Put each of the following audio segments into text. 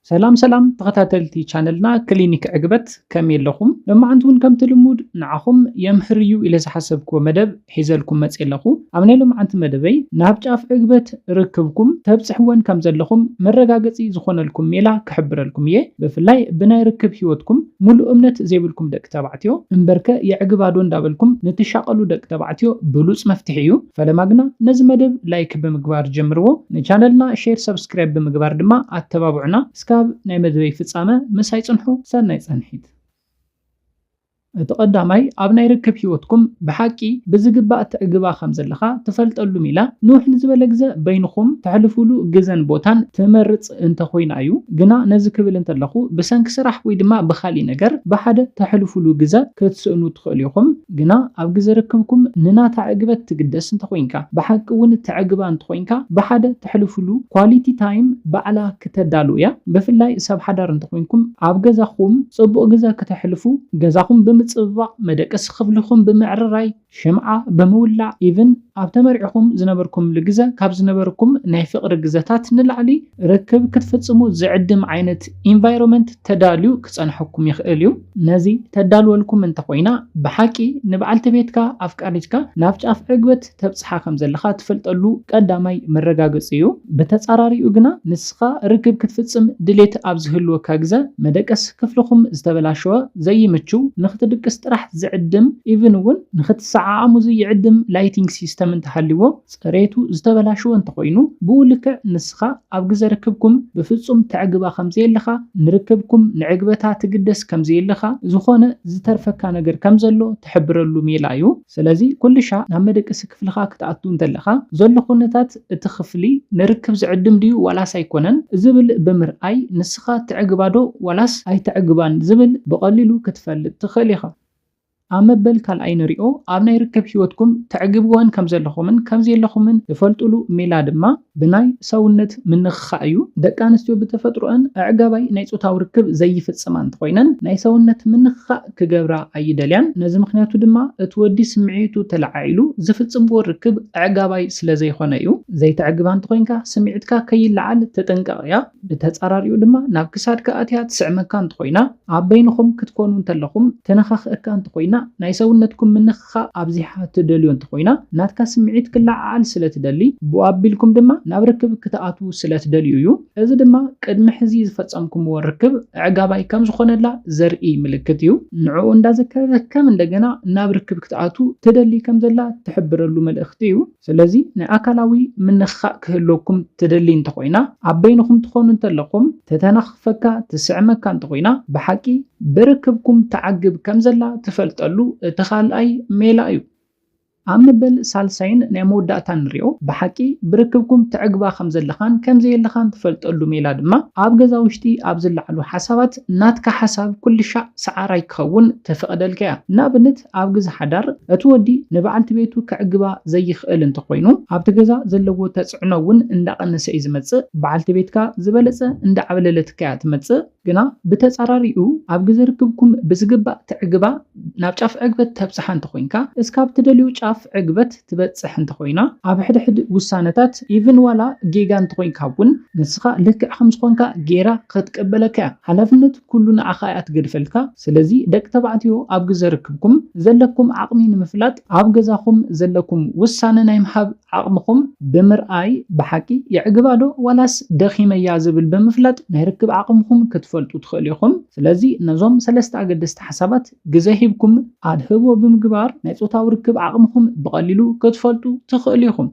ሰላም ሰላም ተኸታተልቲ ቻነልና ክሊኒክ ዕግበት፣ ከመይ ኣለኹም? ሎማዓንቲ እውን ከምቲ ልሙድ ንዓኹም የምህር እዩ ኢለ ዝሓሰብክዎ መደብ ሒዘልኩም መፅእ ኣለኹ። ኣብ ናይ ሎማዓንቲ መደበይ ናብ ጫፍ ዕግበት ርክብኩም ተብፅሕወን ከም ዘለኹም መረጋገፂ ዝኾነልኩም ሜላ ክሕብረልኩም እየ። ብፍላይ ብናይ ርክብ ህይወትኩም ሙሉእ እምነት ዘይብልኩም ደቂ ተባዕትዮ፣ እምበርከ የዕግባዶ እንዳበልኩም ንትሻቐሉ ደቂ ተባዕትዮ ብሉፅ መፍትሒ እዩ። ፈለማ ግና ነዚ መደብ ላይክ ብምግባር ጀምርዎ። ንቻነልና ሼር፣ ሰብስክራይብ ብምግባር ድማ ኣተባብዑና። እስካብ ናይ መደበይ ፍጻመ ምሳይ ጽንሑ። ሰናይ ጸንሒት። እቲ ቀዳማይ፣ ኣብ ናይ ርክብ ህይወትኩም ብሓቂ ብዝግባእ ትዕግባ ከም ዘለኻ ትፈልጠሉ ሜላ፣ ንውሕ ንዝበለ ግዘ በይንኹም ተሕልፉሉ ግዘን ቦታን ትመርጽ እንተኾይና እዩ። ግና ነዚ ክብል እንተለኹ፣ ብሰንኪ ስራሕ ወይ ድማ ብኻሊእ ነገር ብሓደ ተሕልፉሉ ግዘ ክትስእኑ ትኽእሉ ኢኹም። ግና ኣብ ግዘ ርክብኩም ንናታ ዕግበት ትግደስ እንተኾይንካ፣ ብሓቂ እውን ተዕግባ እንተኾይንካ፣ ብሓደ ተሕልፉሉ ኳሊቲ ታይም ባዕላ ክተዳሉ እያ። ብፍላይ ሰብ ሓዳር እንተኾይንኩም፣ ኣብ ገዛኹም ጽቡቕ ግዘ ክተሕልፉ፣ ገዛኹም ብምጽብባቕ፣ መደቀሲ ክፍልኹም ብምዕርራይ፣ ሽምዓ ብምውላዕ፣ ኢቭን ኣብ ተመርዕኹም ዝነበርኩምሉ ግዘ ካብ ዝነበርኩም ናይ ፍቕሪ ግዘታት ንላዕሊ ርክብ ክትፍጽሙ ዝዕድም ዓይነት ኢንቫይሮመንት ተዳልዩ ክጸንሐኩም ይኽእል እዩ። ነዚ ተዳልወልኩም እንተኾይና፣ ብሓቂ ንበዓልቲ ቤትካ፣ ኣፍቃሪትካ ናብ ጫፍ ዕግበት ተብጽሓ ከም ዘለኻ ትፈልጠሉ ቀዳማይ መረጋገጺ እዩ። ብተጻራሪኡ ግና፣ ንስኻ ርክብ ክትፍጽም ድሌት ኣብ ዝህልወካ ግዘ፣ መደቀሲ ክፍልኹም ዝተበላሸወ፣ ዘይምችው፣ ንኽትድቅስ ጥራሕ ዝዕድም፣ ኢቭን እውን ንኽትሰዓዓሙ ዝይዕድም ላይቲንግ ሲስተም እንተሃልይዎ፣ ጽሬቱ ዝተበላሸወ እንተኾይኑ፣ ብኡ ልክዕ ንስኻ ኣብ ግዘ ርክብኩም ብፍጹም ተዕግባ ከም ዘየለኻ፣ ንርክብኩም ንዕግበታ ትግደስ ከም ዘየለኻ፣ ዝኾነ ዝተርፈካ ነገር ከም ዘሎ ትሕብረሉ ሜላ እዩ። ስለዚ ኩልሻ ናብ መደቀሲ ክፍልኻ ክትኣቱ እንተለኻ፣ ዘሎ ኩነታት እቲ ክፍሊ ንርክብ ዝዕድም ድዩ ዋላስ ኣይኮነን ዝብል ብምርኣይ፣ ንስኻ ትዕግባ ዶ ዋላስ ኣይተዕግባን ዝብል ብቐሊሉ ክትፈልጥ ትኽእል ኢኻ። ኣብ መበል ካልኣይ ንሪኦ፣ ኣብ ናይ ርክብ ህይወትኩም ተዕግብወን ከም ዘለኹምን ከም ዘየለኹምን ትፈልጡሉ ሜላ ድማ ብናይ ሰውነት ምንኽኻእ እዩ። ደቂ ኣንስትዮ ብተፈጥሮአን ኣዕጋባይ ናይ ጾታዊ ርክብ ዘይፍጽማ እንተኾይነን፣ ናይ ሰውነት ምንኽኻእ ክገብራ ኣይደልያን። ነዚ ምኽንያቱ ድማ እቲ ወዲ ስምዒቱ ተለዓዒሉ ዝፍጽምዎ ርክብ ኣዕጋባይ ስለ ዘይኾነ እዩ። ዘይተዕግባ እንተኾይንካ ስምዒትካ ከይለዓል ትጥንቀቕ እያ። ብተጻራሪኡ ድማ ናብ ክሳድካ ኣትያ ትስዕመካ እንተኾይና፣ ኣብ በይንኹም ክትኮኑ እንተለኹም ተነኻኽእካ እንተኾይና፣ ናይ ሰውነትኩም ምንኽኻእ ኣብዚሓ ትደልዮ እንተኾይና፣ ናትካ ስምዒት ክለዓዓል ስለ ትደሊ፣ ብኡ ኣቢልኩም ድማ ናብ ርክብ ክትኣትዉ ስለ ትደልዩ እዩ። እዚ ድማ ቅድሚ ሕዚ ዝፈጸምኩምዎ ርክብ ኣዕጋባይ ከም ዝኾነላ ዘርኢ ምልክት እዩ። ንዕኡ እንዳዘከረት ከም እንደገና ናብ ርክብ ክትኣትዉ ትደሊ ከም ዘላ ትሕብረሉ መልእኽቲ እዩ። ስለዚ ናይ ኣካላዊ ምንኽኻእ ክህልወኩም ትደሊ እንተኾይና፣ ኣብ በይንኹም ትኾኑ እንተለኹም፣ ተተናኽፈካ፣ ትስዕመካ እንተኾይና፣ ብሓቂ ብርክብኩም ትዓግብ ከም ዘላ ትፈልጠሉ እቲ ካልኣይ ሜላ እዩ። ኣብ መበል ሳልሳይን ናይ መወዳእታን ንሪኦ፣ ብሓቂ ብርክብኩም ትዕግባ ከም ዘለኻን ከም ዘየለኻን ትፈልጠሉ ሜላ ድማ፣ ኣብ ገዛ ውሽጢ ኣብ ዝለዓሉ ሓሳባት ናትካ ሓሳብ ኩሉ ሻዕ ሰዓራይ ክኸውን ተፈቕደልካ እያ። ንኣብነት፣ ኣብ ግዜ ሓዳር እቲ ወዲ ንበዓልቲ ቤቱ ከዕግባ ዘይኽእል እንተኾይኑ፣ ኣብቲ ገዛ ዘለዎ ተጽዕኖ እውን እንዳቐነሰ እዩ ዝመጽእ። በዓልቲ ቤትካ ዝበለጸ እንዳዓብለለትካ እያ ትመጽእ። ግና ብተጻራሪኡ፣ ኣብ ግዜ ርክብኩም ብዝግባእ ትዕግባ፣ ናብ ጫፍ ዕግበት ተብጽሓ እንተኾይንካ፣ እስካብ ትደልዩ ጫፍ ዕግበት ትበጽሕ እንተኾይና፣ ኣብ ሕድሕድ ውሳነታት፣ ኢቭን ዋላ ጌጋ እንተኾይንካ እውን፣ ንስኻ ልክዕ ከም ዝኾንካ ጌራ ክትቅበለካ እያ። ሓላፍነት ኩሉ ንዓኻ እያ ትገድፈልካ። ስለዚ ደቂ ተባዕትዮ ኣብ ግዜ ርክብኩም ዘለኩም ዓቕሚ ንምፍላጥ ኣብ ገዛኹም ዘለኩም ውሳነ ናይ ምሃብ ዓቕምኹም ብምርኣይ ብሓቂ የዕግባ ዶ ዋላስ ደኺመያ ዝብል ብምፍላጥ ናይ ርክብ ዓቕምኹም ክትፈልጡ ትኽእሉ ኢኹም። ስለዚ ነዞም ሰለስተ ኣገደስቲ ሓሳባት ግዜ ሂብኩም ኣድህቦ ብምግባር ናይ ጾታዊ ርክብ ዓቕምኹም ብቐሊሉ ክትፈልጡ ትኽእሉ ኢኹም።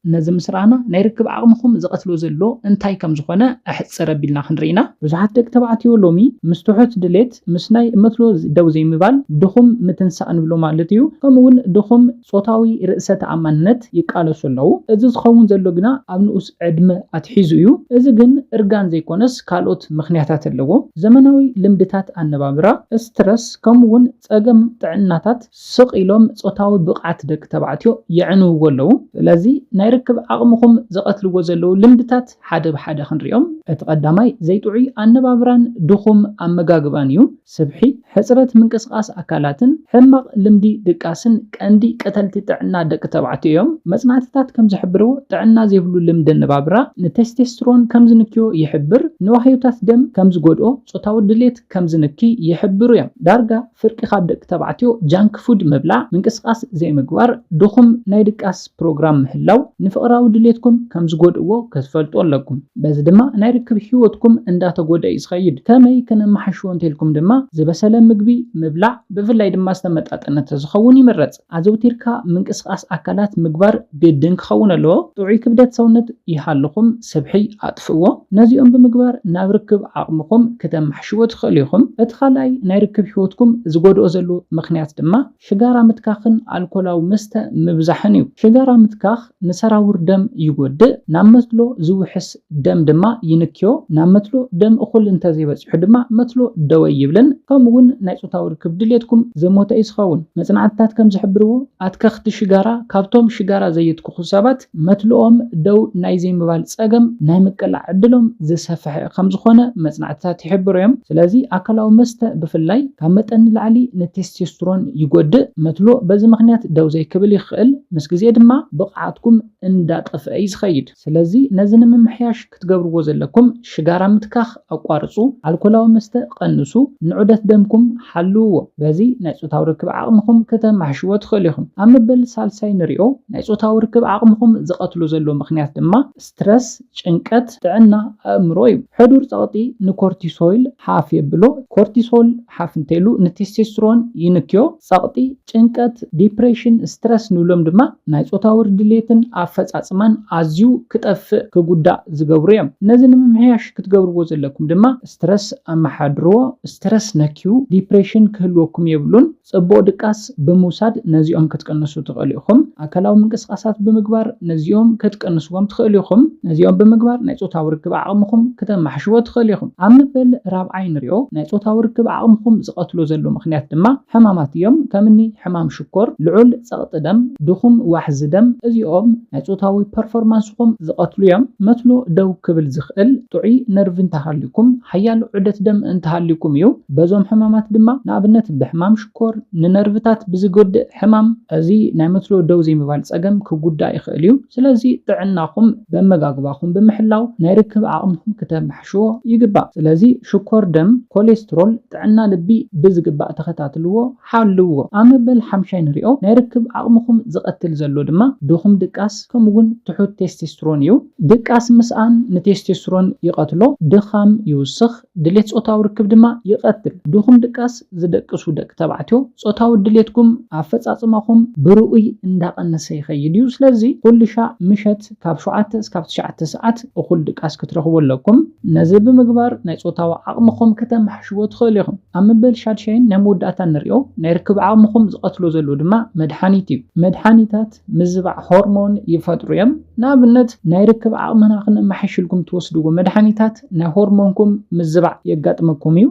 ነዚ ምስ ረኣና፣ ናይ ርክብ ዓቕምኹም ዝቐትሎ ዘሎ እንታይ ከም ዝኾነ ኣሕጽር ኣቢልና ክንርኢ ኢና። ብዙሓት ደቂ ተባዕትዮ ሎሚ ምስ ትሑት ድሌት፣ ምስ ናይ መትሎ ደው ዘይምባል፣ ድኹም ምትንሳእ ንብሎ ማለት እዩ፣ ከምኡ እውን ድኹም ጾታዊ ርእሰ ተኣማንነት ይቃለሱ ኣለዉ። እዚ ዝኸውን ዘሎ ግና ኣብ ንኡስ ዕድመ ኣትሒዙ እዩ። እዚ ግን እርጋን ዘይኮነስ ካልኦት ምኽንያታት ኣለዎ። ዘመናዊ ልምድታት ኣነባብራ፣ ስትረስ፣ ከምኡ እውን ጸገም ጥዕናታት ስቕ ኢሎም ጾታዊ ብቕዓት ደቂ ተባዕትዮ የዕንውዎ ኣለዉ። ስለዚ ናይ ርክብ ዓቕምኹም ዝቐትልዎ ዘለዉ ልምድታት ሓደ ብሓደ ክንሪኦም። እቲ ቀዳማይ ዘይጥዑይ ኣነባብራን ድኹም ኣመጋግባን እዩ። ስብሒ፣ ሕጽረት ምንቅስቓስ ኣካላትን ሕማቕ ልምዲ ድቃስን ቀንዲ ቀተልቲ ጥዕና ደቂ ተባዕትዮ እዮም። መጽናዕትታት ከም ዝሕብርዎ፣ ጥዕና ዘይብሉ ልምዲ ኣነባብራ ንቴስቴስትሮን ከም ዝንክዮ ይሕብር፣ ንዋህዮታት ደም ከም ዝጎድኦ፣ ጾታዊ ድሌት ከም ዝንኪ ይሕብሩ እዮም። ዳርጋ ፍርቂ ካብ ደቂ ተባዕትዮ ጃንክ ፉድ ምብላዕ፣ ምንቅስቓስ ዘይምግባር፣ ድኹም ናይ ድቃስ ፕሮግራም ምህላው ንፍቕራዊ ድሌትኩም ከም ዝጎድእዎ ክትፈልጡ ኣለኩም። በዚ ድማ ናይ ርክብ ህይወትኩም እንዳተጎድአ እዩ ዝኸይድ። ከመይ ከነመሓሽዎ እንተልኩም ድማ፣ ዝበሰለ ምግቢ ምብላዕ፣ ብፍላይ ድማ ዝተመጣጠነ ተዝኸውን ይምረጽ። ኣዘውቲርካ ምንቅስቓስ ኣካላት ምግባር ግድን ክኸውን ኣለዎ። ጥዑይ ክብደት ሰውነት ይሃልኹም፣ ስብሒ ኣጥፍእዎ። ነዚኦም ብምግባር ናብ ርክብ ዓቕምኹም ክተመሓሽዎ ትኽእሉ ኢኹም። እቲ ካልኣይ ናይ ርክብ ህይወትኩም ዝጎድኦ ዘሎ ምኽንያት ድማ ሽጋራ ምትካኽን ኣልኮላዊ መስተ ምብዛሕን እዩ። ሽጋራ ምትካኽ ንሰራውር ደም ይጎድእ፣ ናብ መትሎ ዝውሕስ ደም ድማ ይንክዮ። ናብ መትሎ ደም እኹል እንተዘይበጺሑ ድማ መትሎ ደው ኣይብልን፣ ከምኡ እውን ናይ ጾታዊ ርክብ ድሌትኩም ዘሞተ እዩ ዝኸውን። መጽናዕትታት ከም ዝሕብርዎ፣ ኣትከኽቲ ሽጋራ ካብቶም ሽጋራ ዘየትክኹ ሰባት መትልኦም ደው ናይ ዘይምባል ጸገም ናይ ምቅላዕ ዕድሎም ዝሰፍሐ ከም ዝኾነ መጽናዕትታት ይሕብሩ እዮም። ስለዚ ኣካላዊ መስተ ብፍላይ ካብ መጠን ንላዕሊ ንቴስቴስትሮን ይጎድእ። መትሎ በዚ ምኽንያት ደው ዘይክብል ይኽእል፣ ምስ ግዜ ድማ ብቕዓትኩም እንዳጠፍአ እዩ ዝኸይድ። ስለዚ ነዚ ንምምሕያሽ ክትገብርዎ ዘለኩም ሽጋራ ምትካኽ ኣቋርጹ፣ ኣልኮላዊ መስተ ቀንሱ፣ ንዑደት ደምኩም ሓልውዎ። በዚ ናይ ጾታዊ ርክብ ዓቕምኹም ከተማሕሽዎ ትኽእሉ ኢኹም። ኣብ መበል ሳልሳይ ንሪኦ፣ ናይ ጾታዊ ርክብ ዓቕምኹም ዝቐትሎ ዘሎ ምኽንያት ድማ ስትረስ፣ ጭንቀት፣ ጥዕና ኣእምሮ እዩ። ሕዱር ጸቕጢ ንኮርቲሶይል ሓፍ የብሎ። ኮርቲሶል ሓፍ እንተይሉ ንቴስቴስትሮን ይንክዮ። ጸቕጢ፣ ጭንቀት፣ ዲፕሬሽን፣ ስትረስ ንብሎም ድማ ናይ ጾታዊ ድሌትን ኣፈጻጽማን ኣዝዩ ክጠፍእ፣ ክጉዳእ ዝገብሩ እዮም። ነዚ ንምምሕያሽ ክትገብርዎ ዘለኩም ድማ ስትረስ ኣመሓድርዎ። ስትረስ ነክዩ ዲፕሬሽን ክህልወኩም የብሉን። ጽቡቕ ድቃስ ብምውሳድ ነዚኦም ክትቅንሱ ትኽእሉ ኢኹም። ኣካላዊ ምንቅስቓሳት ብምግባር ነዚኦም ክትቅንስዎም ትኽእሉ ኢኹም። ነዚኦም ብምግባር ናይ ጾታዊ ርክብ ዓቕምኹም ክተማሕሽዎ ትኽእሉ ኢኹም። ኣብ መበል ራብዓይ ንሪኦ፣ ናይ ጾታዊ ርክብ ዓቕምኹም ዝቐትሎ ዘሎ ምኽንያት ድማ ሕማማት እዮም። ከምኒ ሕማም ሽኮር፣ ልዑል ጸቕጢ ደም፣ ድኹም ዋሕዚ ደም፣ እዚኦም ናይ ጾታዊ ፐርፎርማንስኹም ዝቐትሉ እዮም። መትሎ ደው ክብል ዝኽእል ጥዑይ ነርቭ እንተሃልዩኩም፣ ሓያል ዑደት ደም እንተሃልዩኩም እዩ። በዞም ሕማማት ድማ፣ ንኣብነት ብሕማም ሽኮር፣ ንነርቭታት ብዝጎድእ ሕማም፣ እዚ ናይ መትሎ ደው ዘይምባል ጸገም ክጉዳእ ይኽእል እዩ። ስለዚ ጥዕናኹም በመጋግባኹም ብምሕላው ናይ ርክብ ዓቕምኹም ክተማሕሽዎ ይግባእ። ስለዚ ሽኮር ደም፣ ኮሌስትሮል፣ ጥዕና ልቢ ብዝግባእ ተኸታትልዎ፣ ሓልውዎ። ኣብ መበል ሓምሻይ ንሪኦ፣ ናይ ርክብ ዓቕምኹም ዝቐትል ዘሎ ድማ ድኹም ድቃስ ከምኡ እውን ትሑት ቴስቴስትሮን እዩ። ድቃስ ምስኣን ንቴስቴስትሮን ይቐትሎ፣ ድኻም ይውስኽ፣ ድሌት ጾታዊ ርክብ ድማ ይቐትል። ድኹም ድቃስ ዝደቅሱ ደቂ ተባዕትዮ ጾታዊ ድሌትኩም ኣፈጻጽማኹም ብርኡይ እንዳቐነሰ ይኸይድ እዩ። ስለዚ ኩሉ ሻዕ ምሸት ካብ ሸውዓተ እስካብ ትሽዓተ ሰዓት እኹል ድቃስ ክትረኽቡ ኣለኩም። ነዚ ብምግባር ናይ ጾታዊ ዓቕምኹም ከተማሕሽዎ ትኽእሉ ኢኹም። ኣብ መበል ሻድሻይን ናይ መወዳእታን ንሪኦ፣ ናይ ርክብ ዓቕምኹም ዝቐትሎ ዘሎ ድማ መድሓኒት እዩ። መድሓኒታት ምዝባዕ ሆርሞን ይፈጥሩ እዮም። ንኣብነት ናይ ርክብ ዓቕምና ክነመሓይሽልኩም ትወስድዎ መድሓኒታት ናይ ሆርሞንኩም ምዝባዕ የጋጥመኩም እዩ።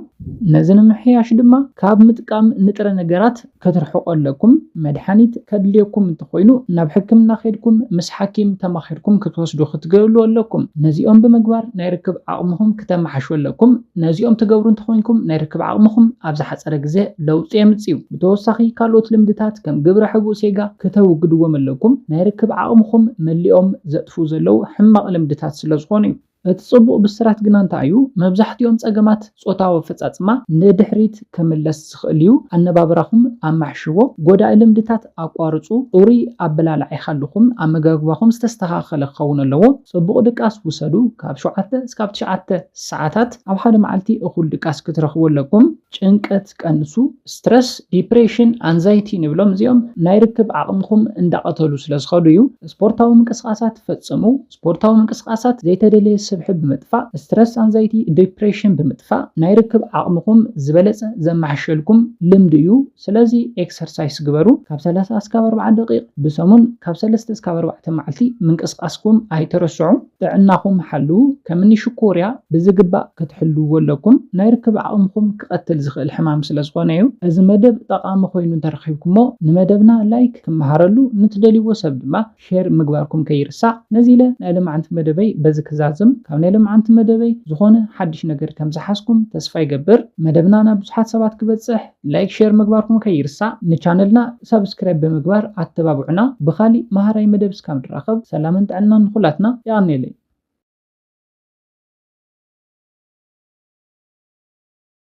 ነዚ ንምሕያሽ ድማ ካብ ምጥቃም ንጥረ ነገራት ክትርሕቁ ኣለኩም። መድሓኒት ከድልየኩም እንተኾይኑ ናብ ሕክምና ከይድኩም ምስ ሓኪም ተማኺርኩም ክትወስዱ ክትክእሉ ኣለኩም። ነዚኦም ብምግባር ናይ ርክብ ዓቕምኹም ክተመሓሹ ኣለኩም። ነዚኦም ትገብሩ እንተኾይንኩም ናይ ርክብ ዓቕምኹም ኣብ ዝሓጸረ ግዜ ለውጢ የምጽእ እዩ። ብተወሳኺ ካልኦት ልምድታት ከም ግብረ ሕቡእ ሴጋ ክተውግድዎም ኣለኩም። ናይ ርክብ ዓቕምኹም መሊኦም ዘጥፍኡ ዘለዉ ሕማቕ ልምድታት ስለ ዝኾኑ እዩ። እቲ ጽቡቕ ብስራት ግና እንታይ እዩ? መብዛሕትኦም ጸገማት ጾታዊ ኣፈጻጽማ ንድሕሪት ክምለስ ዝኽእል እዩ። ኣነባብራኹም ኣማሕሽዎ፣ ጎዳኢ ልምድታት ኣቋርጹ፣ ጽሩይ ኣበላልዓ ይሃልኹም፣ ኣመጋግባኹም ዝተስተኻኸለ ክኸውን ኣለዎ። ጽቡቕ ድቃስ ውሰዱ፣ ካብ ሸውዓተ እስካብ ትሽዓተ ሰዓታት ኣብ ሓደ መዓልቲ እኹል ድቃስ ክትረኽቡ ኣለኩም። ጭንቀት ቀንሱ። ስትረስ፣ ዲፕሬሽን፣ ኣንዛይቲ ንብሎም እዚኦም ናይ ርክብ ዓቕምኹም እንዳቐተሉ ስለ ዝኸዱ እዩ። ስፖርታዊ ምንቅስቓሳት ፈጽሙ። ስፖርታዊ ምንቅስቓሳት ዘይተደለየ ስብሒ ብምጥፋእ፣ ስትረስ፣ ኣንዛይቲ፣ ዲፕሬሽን ብምጥፋእ ናይ ርክብ ዓቕምኹም ዝበለጸ ዘመሓሸልኩም ልምዲ እዩ። ስለዚ ኤክሰርሳይስ ግበሩ። ካብ ሰላሳ እስካብ ኣርብዓ ደቂቕ ብሰሙን ካብ ሰለስተ እስካብ ኣርባዕተ መዓልቲ ምንቅስቓስኩም ኣይትረስዑ። ጥዕናኹም ሓልዉ። ከምኒ ሽኮርያ ብዝግባእ ክትሕልውዎ ኣለኩም። ናይ ርክብ ዓቕምኹም ክቐትል ዝኽእል ሕማም ስለ ዝኾነ እዩ። እዚ መደብ ጠቓሚ ኮይኑ እንተረኺብኩሞ ንመደብና ላይክ፣ ክመሃረሉ ንትደልይዎ ሰብ ድማ ሼር ምግባርኩም ከይርሳዕ። ነዚ ኢለ ናይ ሎማዓንቲ መደበይ በዚ ክዛዝም። ካብ ናይ ሎማዓንቲ መደበይ ዝኾነ ሓድሽ ነገር ከም ዝሓዝኩም ተስፋ ይገብር። መደብና ናብ ብዙሓት ሰባት ክበጽሕ ላይክ፣ ሼር ምግባርኩም ከይርሳዕ። ንቻነልና ሳብስክራይብ ብምግባር ኣተባብዑና። ብኻሊእ መሃራይ መደብ እስካብ ንራኸብ ሰላምን ጥዕናን ንኹላትና። የቐንየለይ።